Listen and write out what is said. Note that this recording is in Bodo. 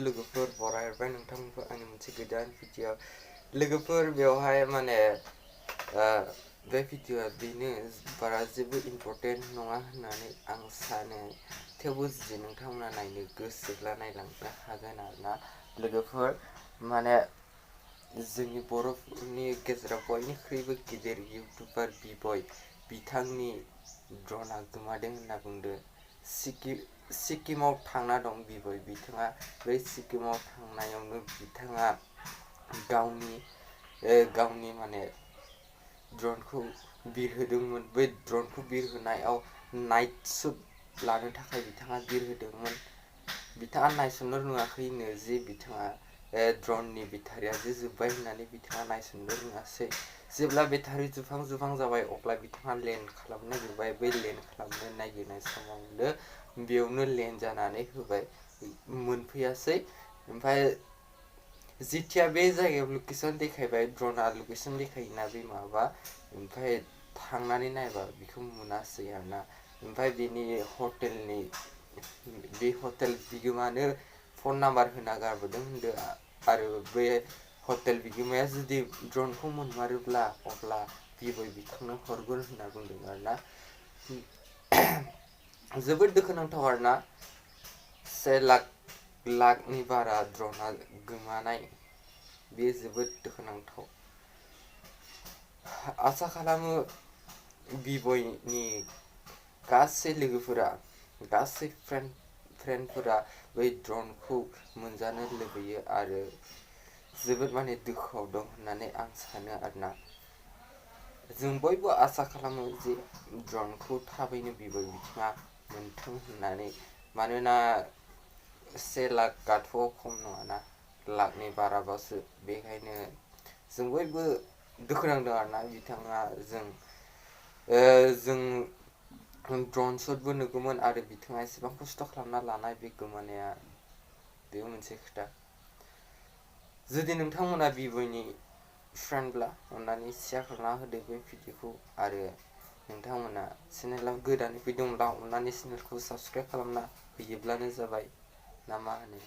लोगोफोर बरायबाय नोंथांमोनखौ आंनि मोनसे गोदान भिडिअ लोगोफोर बेवहाय माने बे भिडिअआ बेनो बारा जेबो इम्पर्टेन्ट नङा होननानै आं सानो थेवबो जुदि नोंथांमोना नायनो गोसोब्ला नायलांनो हागोन आरोना लोगोफोर माने जोंनि बर'फोरनि गेजेराव बयनिख्रुइबो गिदिर इउटुबार बिबय बिथांनि ड्र'नआ गोमादों होनना बुंदों सिक्किमाव थांना दं बिबय बिथाङा बै सिक्किमाव थांनायावनो बिथाङा गावनि माने ड्र'नखौ बिरहोदोंमोन बै ड्र'नखौ बिरहोनायाव नाइट शुट लानो थाखाय बिथाङा बिरहोदोंमोन बिथाङा नायसननो रोङाखैनो जे बिथाङा ड्र'ननि बेटारिया जे जोब्बाय होननानै बिथाङा नायसननो रोङासै जेब्ला बेटारि जोबहां जाबाय अब्ला बिथाङा लेन्ड खालामनो नागिरबाय बै लेन्ड खालामनो नागिरनाय समावनो बेयावनो लेन्ड जानानै होबाय मोनफैयासै ओमफ्राय जिथिया बे जायगायाव लकेसन देखायबाय ड्र'नआ लकेसन देखायोना बे माबा ओमफ्राय थांनानै नायबा बेखौ मोनासै आरोना ओमफ्राय बेनि हटेलनि बे हटेल बिगोमानो फन नाम्बार होना गारबोदों होनदों आरो बे हटेल बिगोमाया जुदि ड्र'नखौ मोनमारोब्ला अब्ला बिबय बिथांनो हरगोन होनना बुंदों आरोना जोबोद दुखुनांथाव आरोना 1 लाखनि बारा ड्र'नआ गोमानाय बे जोबोद दुखुनांथाव आसा खालामो बिबयनि गासै लोगोफोरा गासै फ्रेन्डफोरा बै ड्र'नखौ मोनजानो लुबैयो आरो जोबोद माने दुखुआव दं होननानै आं सानो आरोना जों बयबो आसा खालामो जे ड्र'नखौ थाबैनो बिबय बिथाङा मोनथों होननानै मानोना 1 लाखआथ' खम नङाना लाखनि बाराबासो बेखायनो जों बयबो दुखु नांदों आरोना बिथाङा जों ड्र'न शटबो नुगौमोन आरो बिथाङा एसेबां खस्थ' खालामना लानाय बे गोमानाया बे मोनसे खोथा जुदि नोंथांमोना बिबयनि फ्रेन्डब्ला अन्नानै शेयार खालामना होदो बे भिडिअखौ आरो नोंथांमोना चेनेलाव गोदानै फैदोंब्ला अन्नानै चेनेलखौ साबस्क्राइब खालामना होयोब्लानो जाबाय ना मा होनो